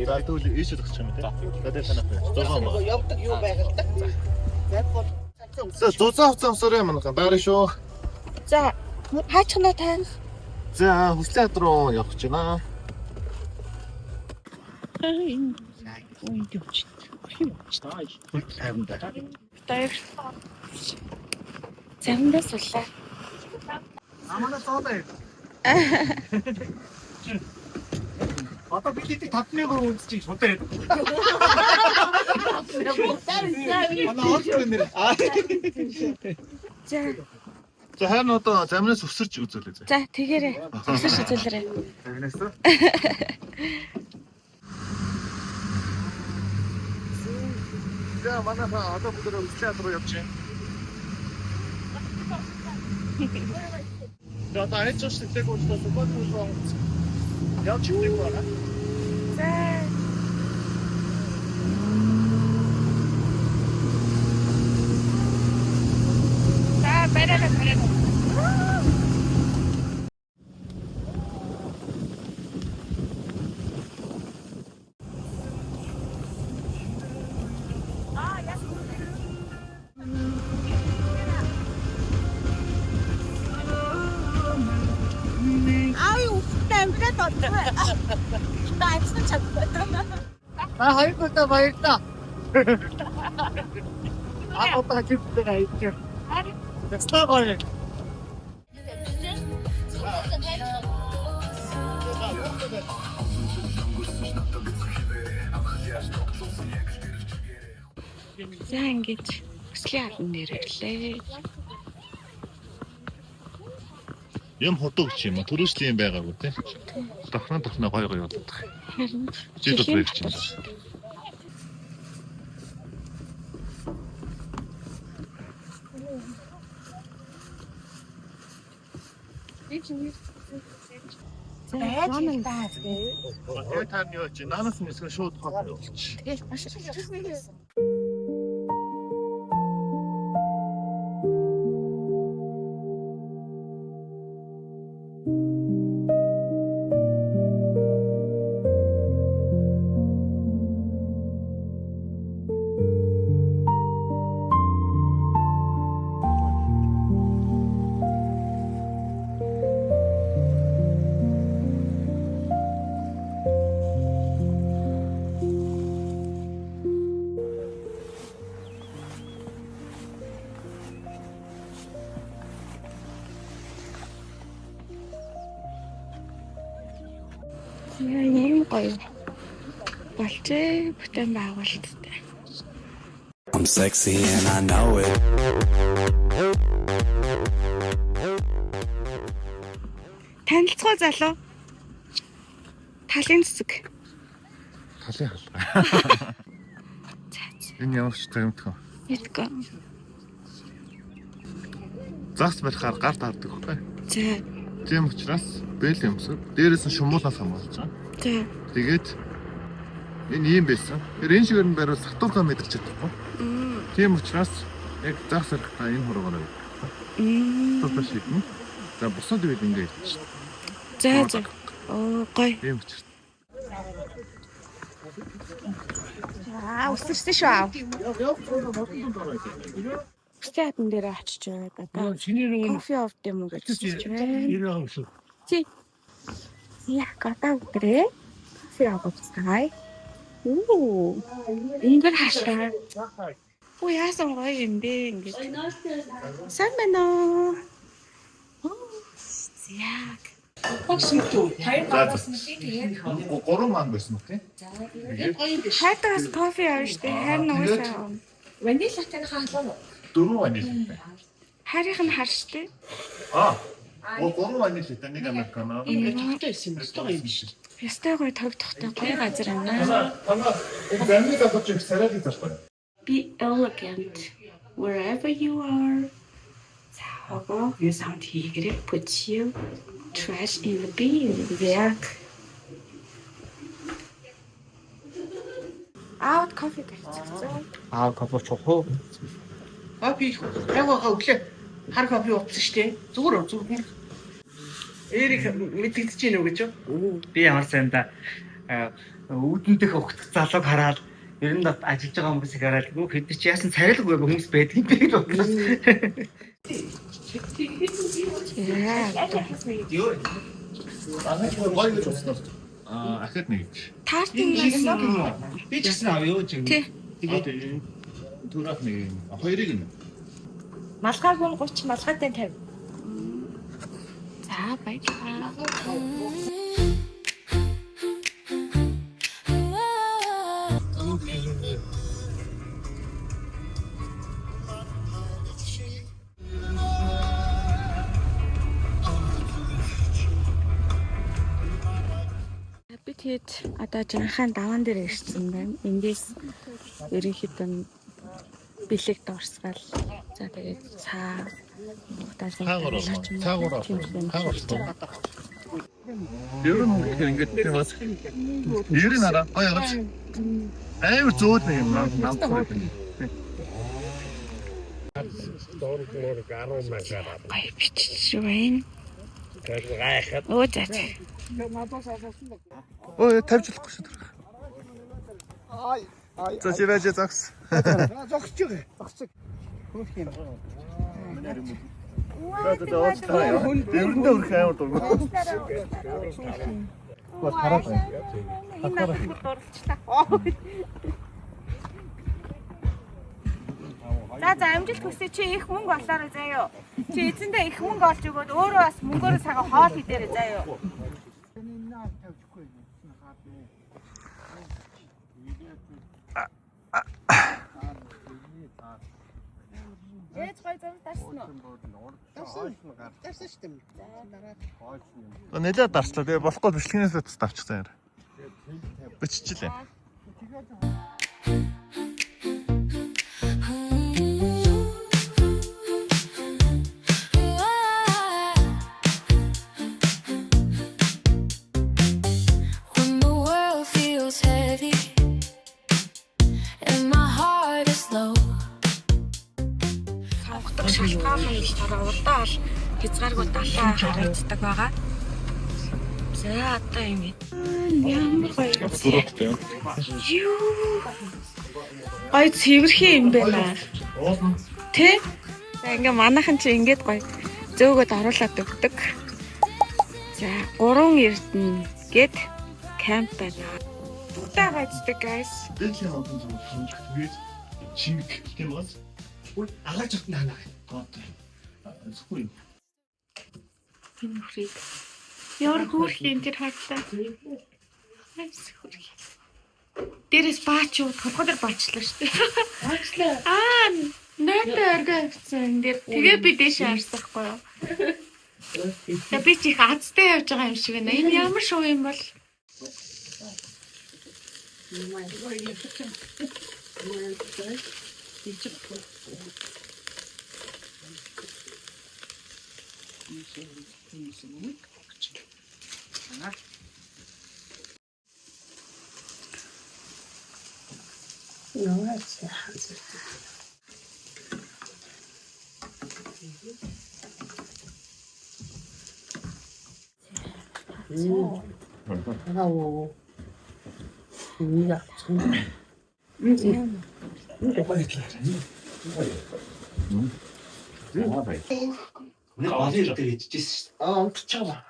За, тэгвэл ийшээ зогсчих юм тий. За, тэр танах байна. 6 маа. Явдаг юм байгаль та. За бол За, зузаан хувцас өмсөрөө манайхан. Баарэ шүү. За, хаачихна тань. За, хүслийн хад руу явах гэж байна. Заримдаа суллаа. Амана цоолаа. Одоо бид эдийг 5000 үзчих шудраа. Манай орч нэр. За, За, харин одоо замнаас өсөрч үзүүлээ. за тэгээрэй. Өсөж үзүүлээрэй. Замнаас. За, манайхан одоо бүгд хүслийн хад руу явж байна. За, одоо айж ууш тэглээг уучлаа супад руу явж идэг байна. За. За, барайгаа барайгаа. Ай үстэй амьдраад олдсон. Та амьсан чадахгүй. Та хоёр удаа баярлаа. А одоо хэвтэй хайж. Ястаа гоё. За, ингэж өслийн хадан дээр ирлээ. Юм хутуу гэж юм а. Төрөөслийн юм байгаагүй те. Дохноо дохноо гой гой болдог. Харин Жил жилийн бол чинь. За, Байж манай та. Яг та нь юу чи наанаас мэсгэн шууд хот болчих. тэгэл маш Яа, ийм гоё болжээ бүтэн байгуулалттай. I'm sexy and I know it. Танилцгаа залуу. Талын цэцэг. Талын хал. За, за. Энэ ямар ч тагмтхан. Мэдгүй. Загс барихаар гар таардаг байхгүй. За, Тийм учраас бэл өмсөв. Дээрээс нь шумуулаас хамгаалж байгаа. за. Тэгээд энэ ийм байсан. Тэр энэ шигээр нь бариул сатурхаа мэдэрч чадахгүй. Тийм учраас яг загс барихтаа энэ хуруугаар сатурхаа шийднэ. За бусад үед ингэ хэлчих. За, за. Оо, гоё. Тийм учраас. Аа, өсөрсөн шүү аав. Өслийн хадан дээр очиж байгаа даа. Кофе авд юм уу гэж хэлж байна. Чи. Я, гадаа өдрөө кофе авах. Үу. Ингээд хашаа. Оо, яасан гоё юм бэ ингэж. Сайн байна уу? Оо, Яг. За за. Гурван ман байсан уу тий? Хайдагаас кофе авна штэ. Харин уусаа. Ванилатай хаалаа. Дөрвөн ванилтай. Харийнх нь хар штэ. Аа. Гурван ванилтай нэг американо. Тогтой байсан юм. Ёстой юм биш. Ёстой гоё тогтохтой гоё газар байна. Танаа энэ замны залууч их царайлыг зархгүй. Be elegant wherever you are. За, хогоо юу саунд хийгэрээ put you trash in the bin. Яг. Аавд кофе тавьчихсан. Аа кофе чухуу. Кофе их тавиагаа өглөө хар кофе ууцсан штэ. Зүгээр зүгээр. Эрик мэдэгдэж гин үү гэж юу? Би ямар сайн да. Үүдэн дэх угтах залууг хараад ер нь ажиллаж байгаа хүмүүсийг хараад гүөх хэд чи яасан царайлгүй хүмүүс байдаг юм бэ гэж бодлоо. Яа. Гоё гэж бодсноо. Аа, ахад нэг. Тартын нас Би ч гэсэн авъя юу ч юм. Тий. Тэгээд түрах нэг. Хоёрыг нь. Малгайг нь 30, малгайтай 50. За баярлалаа. Би тэгэд одоо Жанхаан даваан дээр ирсэн байна. Эндээс ерөнхийдөө бэлэг дурсгал. За тэгээд цаа Цаагуур орно. Цаагуур орно. Цаагуур орно. Ер нь үнэхээр ингээд тийм бас. Ер нь хараа гоё хараач. Амар зөөл нэг юм нам нам. Гоё бичиж байна. Өө за за. Өө тавьж болохгүй шүү дээ. За чи байж загс. Зогсож байгаа. Зогсож. Хөөх юм. За за уучлаарай. Ерөндөө өрх амар дургу. Бас хараад байна. Энэ надад бүр дурлцлаа. За за амжилт хүсье, чи их мөнгө олоорой заяо. Чи эзэндээ их мөнгө олж өгөөд өөрөө бас мөнгөөрөө цагаан хоол идээрэй заяо. Ээж гой зам дарсан уу? Дарсан шүү дээ. Нэлээд дарчлаа. Тэгээ болохгүй бичлэгнээс татсан авчихсан юм. Биччихлээ. When the world feels heavy and my heart is low. Сонгодог шалтгаан нь болохоор урдаа бол хязгааргүй далай харагддаг байгаа. За одоо юм. Ямар гоё. Зурагтай юм. Юу. Гоё цэвэрхэн юм байна. Тэ? За ингээ манайхан чи ингээд гоё зөөгөөд оруулаад өгдөг. За гурван эрдэнэ гэд камп байна. Дутаа гайцдаг guys. Дэлхийн олон зүйл хөнгөх тэгээд чиг тийм бас. Агааж утна ханаа. Зөвхөн юм. Энэ нөхрийг. Ямар хөөрхөн юм тэр харлаа. Айс хөөрхөн. Дээрээс баач юу толгой дээр баачлаа шүү дээ. Баачлаа. Аа, нойтоо оргио авчихсан энэ дээр. Тэгээ би дээшээ харсан байхгүй юу? Тэгээ би чи их азтай явж байгаа юм шиг байна. Энэ ямар шоу юм бол? Нэг олон жил дээр идчихсэн шүү дээ. Аа унтчихаа.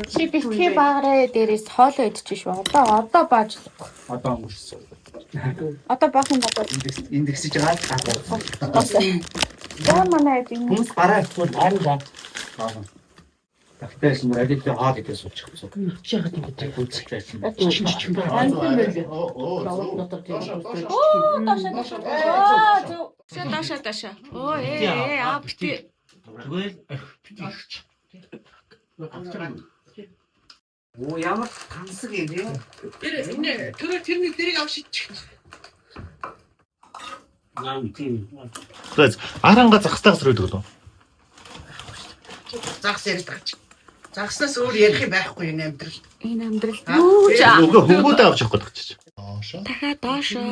Чи битгий багараа дээрээс хоолоо идчих шүү. Одоо баажлах. Одоо өнгөрсөн. Одоо баахан бодоод Индексэж байгаа. За манай хэд юм. Хүмүүс гараа ихгүй харин да. Тавтай байсан алидээ хоол идээ суучих гэсэн. Чи яагаад ингэ Тэр гүйцэтгэж байсан. Оо Оо, доошоо доошоо. Оо, зөв. Доошоо доошоо. Оо, ээ, аа бити. Тэгвэл бити. Оо ямар тансаг юм бэ? Тэр энэ тэр тэрний дэрийг авч шидчих. Нам тийм. За аранга загстай газар байдаг лөө. Загас яриад байгаа чи. Загаснаас өөр ярих юм байхгүй энэ амьдрал. Энэ амьдрал юу ч Үгүй хөнгүүдээ авч явах гэдэг чи. Доошоо. дахиад доошоо.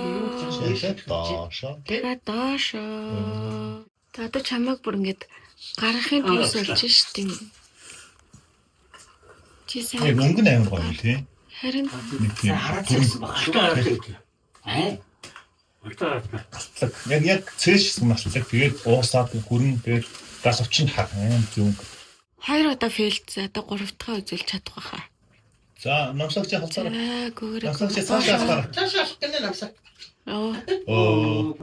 Доошоо. Дахиад доошоо. За одоо чамайг бүр ингэж гаргахын тулд болж штеп. Чи сайн. Мөнгө нь амар гоё тий. Харин Нэг тийм Хараад байгаа шүү. Аа. галтлаг. Яг цээжсэн маслаг. Тэгээд уусаад гүрэн тэгээд галавч нь хар аим зүүн. хоёр удаа фейлдсэн. Одоо гурав дахь үзүүлж чадах байхаа. За, намсагч халцаараа. Аа, гөөрэ. Намсагч цаашаа халахаараа. Цаашаа алах гэнэ намсаа. Оо. Оо.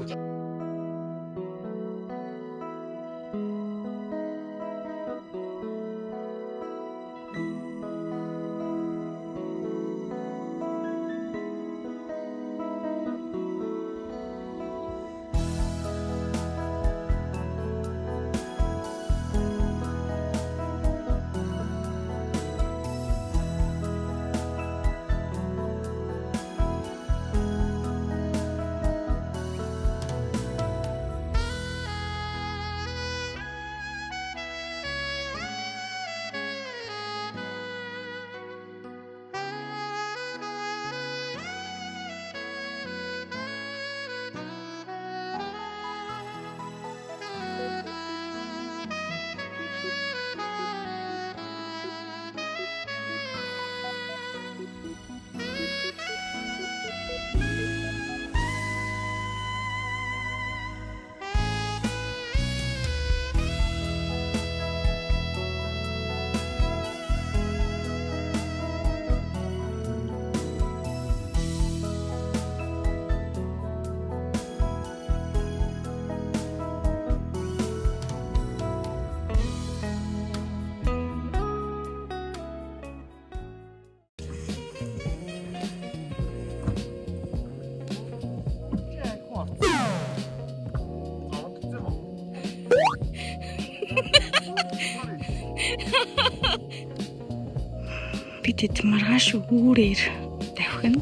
Би тэд маргааш үүрээр давхин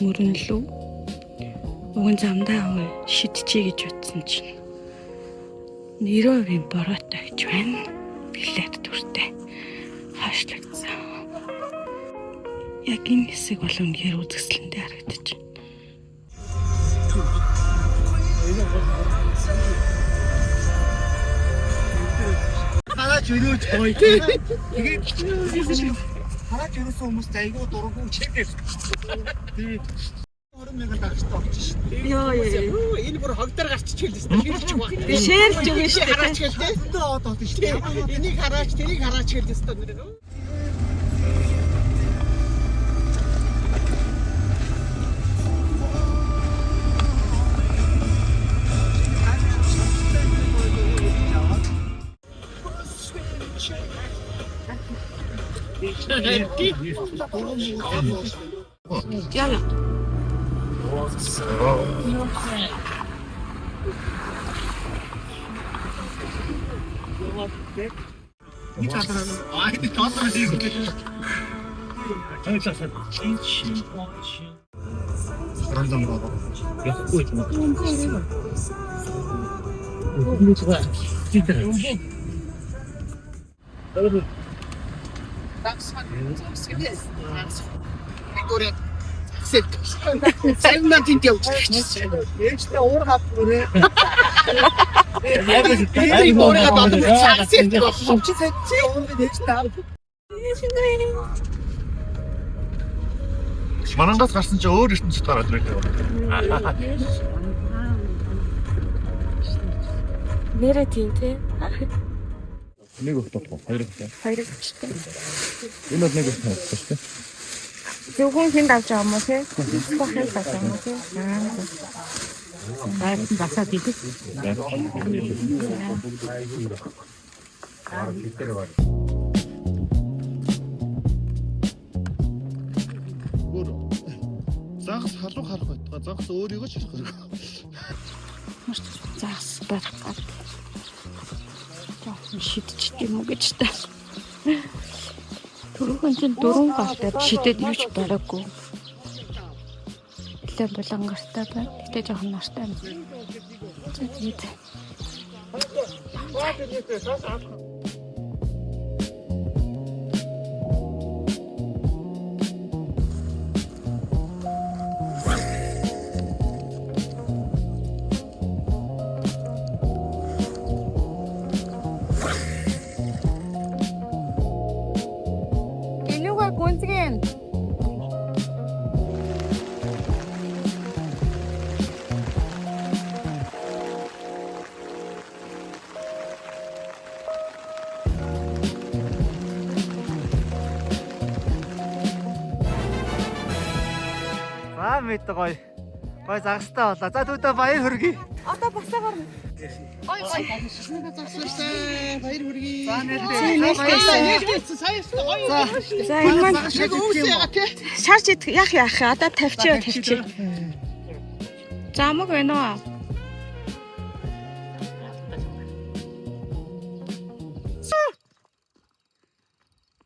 мөрөнлөө. Уг нь замдаа шидчихье гэж утсан чинь 90% бороотой гэж байна. Билет дүртэй хаашлагдсан. Яг энэ хэсэг бол үнэхээр үзэсгэлэнтэй харагдаж байна. Хараач өрөөж гоё. Тэгээд хараач өрөөсөн хүмүүс айгүй дурггүй чигээр. Тэгээд 20 мянган дагчтай орчих шүү дээ. Йоо ёо. Энэ бүр хог дээр гарчиж хэлсэн шүү дээ. Ширлж байгаа. Би шеэрлж өгнө шүү дээ. Хараач гэлтэй. Зөндөө од од шүү дээ. Энийг хараач, тэрийг хараач гэлээ шүү дээ. Яла. Аа энэ тоолоо хийх. Цалинаа тэнд явж байгаа. Ээжтэй уурга бүрээ. Энэ уурга додон цагс ярьдаг болсон. Чи чи уурга ээжтэй ав. Марангаас гарсан чинь өөр ертөнцид гараад ирэх юм. Нэрэ тийм тий. Нэг өгт болох, хоёр өгт. Хоёр өгчтэй. Энэ бол нэг өгт болох шүү дээ. Зөвхөн хүнд авч байгаа юм уу тий? Зөвхөн хүнд авч байгаа юм уу тий? Аа. Байрсан засаад идэх. Өөр загас халуун харах байтугай загас өөрийгөө ч харах хэрэг. Загас барих гад. Жоохон шидчихдэг юм уу гэж та. Түрүүхэн чинь дөрвөн галтай шидэд юу ч бараагүй. Нэлээ булангартай байна. Гэтэ жоохон нартай юм. За тэгээд мэд гоё. Гоё загастай болоо. За түүдэ баяр хүргэе. Одоо босоо гарна. Ой ой. Баяр хүргэе. За нэртэй. За За энэ маань шиг өвс яга тий. шарж идэх яах яах одоо тавьчих тавьчих. За мөг байна уу?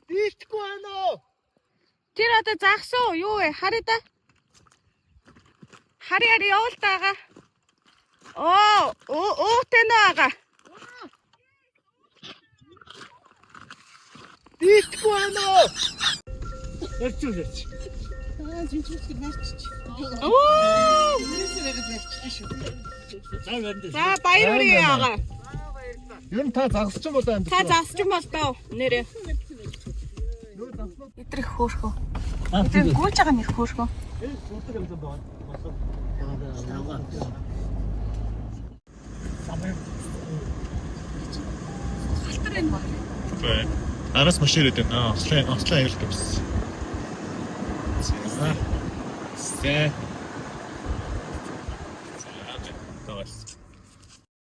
Дийлдэхгүй байна уу? Тэр одоо загсан уу? Юу вэ? Харъя да. Харъя харъя явуул та ага. Оо, өөтэй нөө ага. Дийлдэхгүй байна уу? Ярьчих ярьчих. Оо! За баяр хүргэе ага. Ер нь та загасчин болоо амьд. Та засчин болдоо нэрээ. Эдэр их хөөрхөө. Эдэр гүйж байгаа нэг хөөрхөө. Араас машин ирээд байна. Ослын аюултай байсан. За. За.